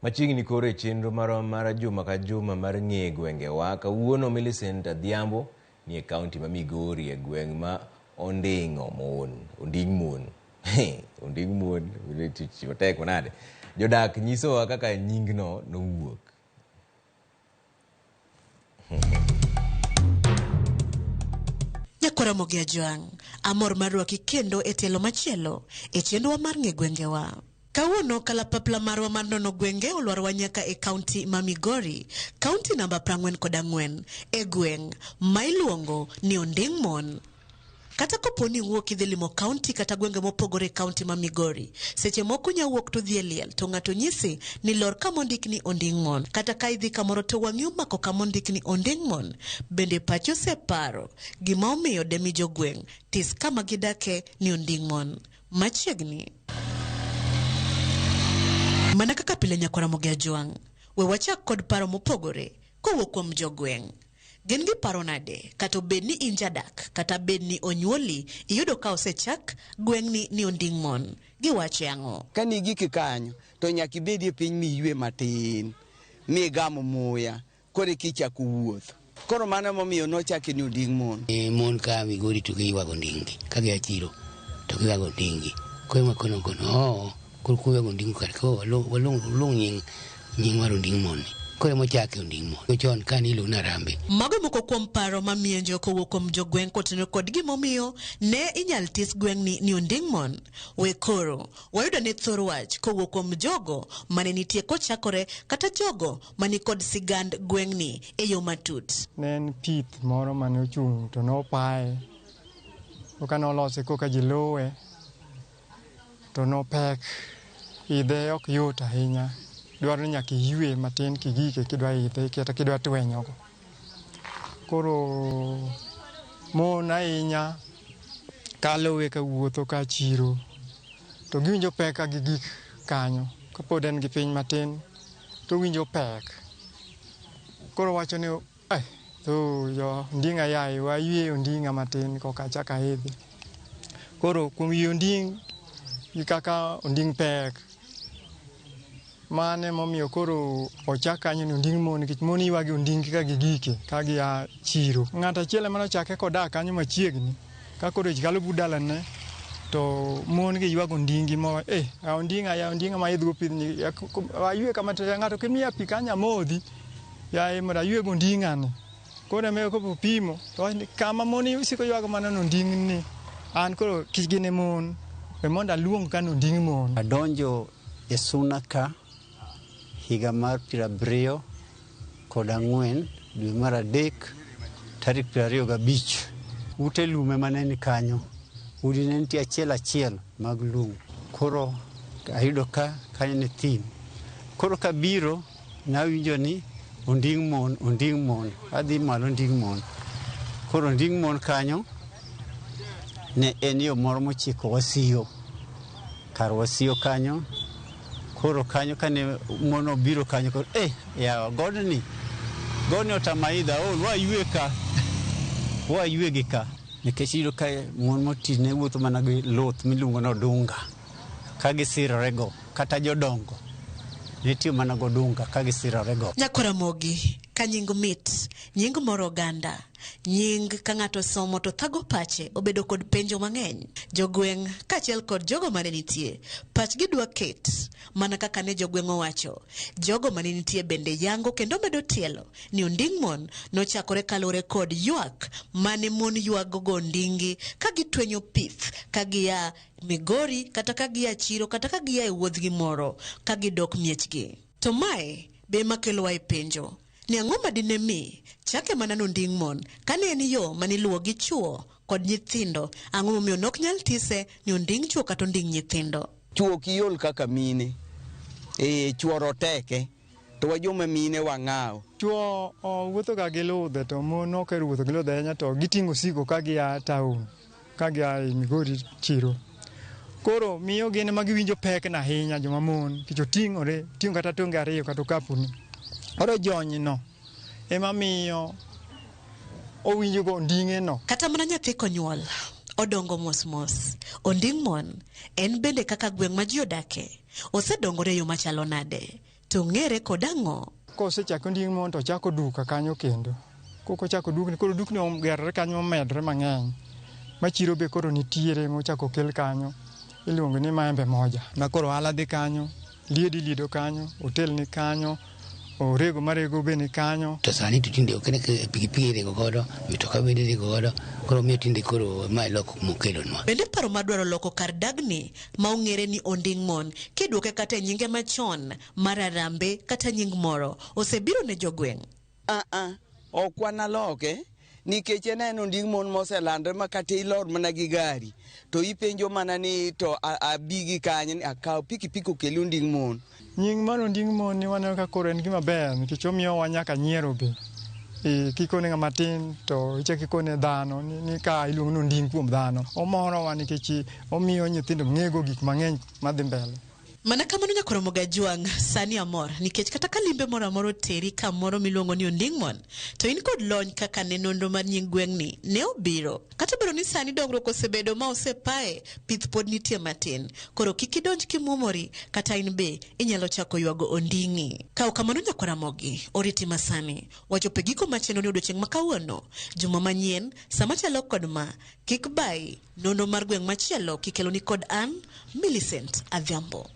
Machiegni koro e chenro marwa mar juma ka juma mar ng'e gwengewa, kawuono Millicent Adhiambo nie kaunti ma Migori e gweng' ma Onding'o mon, Onding' mon. Onding' mon, tich matek manade. Jodak nyisowa kaka nyingno nowuok. Nyakwar Ramogi Ajwang', amor mar rwaki kendo e tielo machielo e chenrowa mar ng'e gwengewa. Kawuono kalapapla marwa mar nono gwenge olwarowa nyaka e kaunti ma Migori, kaunti namba 44 e gweng' ma iluongo ni Onding' Mon. Kata kopo ni iwuok idhi limo kaunti kata gwenge mopogore e kaunti ma Migori, seche moko inya wuok to dhi e liel to ng'ato nyisi ni lor kama ondik ni Onding' Mon. Kata ka idhi kamoro to wang'i omako kama ondik ni Onding' Mon, bende pachi oseparo gima omiyo demi jogweng' tis kama gidake ni Onding' Mon? Machiegni. Mana kaka pile Nyakwar Ramogi Ajwang', we wachak kod paro mopogore kowuok kuom jogweng'. Gin giparo nade kata obed ni in jadak kata bed ni onyuoli iyudo ka osechak gweng'ni ni Onding' Mon? Giwache ang'o? Kane igik kanyo to nyaka ibedie piny miyue matin migam muya koro eka ichako wuoth. Koro mano emomiyo nochake ni Onding' Mon. Mon ka Migori to giywago onding'gi ka gia chiro to giywago onding'gi. Koro ema kono kono oo koro kuywago onding'u kare koro waluong nying nying mar Onding' Mon ni. Koro ema ochake Onding' Mon. Chon ka niluongo ni Harambee. Mago e moko kuom paro ma mienjo kowuok kuom jogweng' kotenore kod gimomiyo ne inyal tis gweng'ni ni Onding' Mon. We koro wayud ane thor wach kowuok kuom jogo mane nitie kochakore kata jogo mani kod sigand gweng'ni e yo matut. Ne en pith moro mane ochung' to nopaye. Koka nolose koka ji luwe to nopek. Idhe ok yot ahinya. Dwaro ni nyaka iywe matin kigike kidwa idhe kata kidwa twenyogo. Koro mon ahinya kaluwe kawuotho ka chiro to giwinjo pek ka gigik kanyo. Kapod en gi piny matin to owinjo pek. Koro owacho ni eh, to jo onding'a yaye waywe onding'a matin koka achak aidhi. Koro kuom ywe onding' gi kaka onding' pek, mano emomiyo koro ochak kanyo ni onding' mon nikech mon ywagi onding' ka gigike ka gia chiro. Ng'ato achiel ema nochake kodak kanyo machiegni ka koro ji kalo but dalane to mon gi ywago onding'gi mo eh onding'a ya onding'a ma idhgo pidhni aywe kama to ng'ato kimiya pi kanyo amodhi yaye mondo aywe go onding'a ni. Koro ema kopo pimo to wacho ni kama mon siko ywago mana ni onding' ni an koro kik gin e mon we mondo aluong ka ni onding' mon. Adonjo e suna ka higa mar 74 dwe mar 3 tarik 25. Ute lum ema ne ni kanyo. Udi ne nitie achiel achiel mag lum. Koro ayudo ka kanyo ne thim. Koro kabiro nawinjo ni onding' mon, onding' mon. Adhi malo onding' mon. Koro onding' mon kanyo ne en yo moro mochiko Wasiyo. Kar Wasiyo kanyo. Koro kanyo kane mon obiro kanyo koro eh yawa godni godni otama idho aol waywe ka waywe gi ka nikech iyudo ka mon moti ne wuotho mana gi luth miluongo ni odunga ka gisirore go kata jodongo ne tiyo mana godunga ka gisirore go. Nyakwar Ramogi, ka nying mit, nying moro oganda, nying ka ng'ato osomo to thago pache obedo kod penjo mang'eny. Jogweng' kaachiel kod jogo mane nitie, pachgi dwa ket. Mana kaka ne jogweng' owacho, jogo mane nitie bende yango kendo medo tielo ni onding' mon nochakore kaluwore kod ywak mane mon ywagogo onding'gi ka gitwenyo pith ka gia Migori kata ka gia chiro kata ka gia e wuodhgi moro ka gidok miechgi. To mae be ema kelowa e penjo ni ang'o ma dine mi chake mana nonding' mon kane en yo mane iluwo gi chuo kod nyithindo, ang'o momiyo nok nyal tise ni onding' chuo kata onding' nyithindo? Chuo ok iol kaka mine. Ee, chuo roteke. To wa joma mine wang'aw. Chuo wuotho ga gi ludhe to mon ok ohero wuotho gi ludhe ahinya to giting'o osigo ka gia town, ka gia e Migori chiro. Koro miyo gin ema giwinjo pek no ahinya joma mon nikech oting'ore, oting'o kata tonge ariyo kata okapu ni. Koro jony no ema miyo owinjo go onding'e no. Kata mana nyathi konyuol, odongo mos mos. Onding' mon en bende kaka gweng' ma ji odake, osedongore e yo machalo nade? To ong'ere kod ang'o? Kosechako Onding' Mon to ochako duka kanyo kendo. Kokochako dukni, koro dukni ogerore kanyo momedore mang'eny. Ma chiro be koro nitiere mochako okel kanyo. Iluongo ni Maembe Moja. Ma koro ohala dhi kanyo, liedi liedo kanyo, hotel ni kanyo, orego marego be ni kanyo. To sani to tinde ok ene pikipiki irego godo, mitoka bende irego godo, koro miyo tinde koro mae lokruok mokelonwa. Bende paro madwaro loko kar dagni ma ong'ere ni Onding' Mon kidwoke kata e nyinge machon mar Arambe kata nying moro osebiro ne jogweng'? Aa, ok wanaloke nikech en en Onding' Mon moselandre ma kata ilor mana gi gari to ipenjo mana ni to abi gi kanye ni akaw pikipiki okel Onding' Mon. Nying mar Onding' Mon ni waneno ka koro en gima ber nikech omiyowa nyaka nyiero be. Kikone ng'ama tin to ichako ikone dhano ni ka iluongo ni onding' kuom dhano. Omorowa nikech omiyo nyithindo ng'ego gik mang'eny madhi mbele. Mana kamano nyakoromo Gajwang', sani amor nikech kata ka limbe moro amora oteri kamoro miluongo ni Onding' Mon, to in kod lony kaka ne nonro mar nying gweng'ni ne obiro. Kata obedo ni sani dongruok osebedo ma osepae, pith pod nitie matin. Koro kik idonj kimuomori kata in be inyalo chako ywago onding'i. Kaw kamano nyakwaramogi, oriti masani. Wachopo e giko mar chenro ni odiochieng' ma kawuono. Juma manyien, sama chalo kod ma, kik bayi, nonro mar gweng' machielo kikelo ni kod an, Millicent Adhiambo.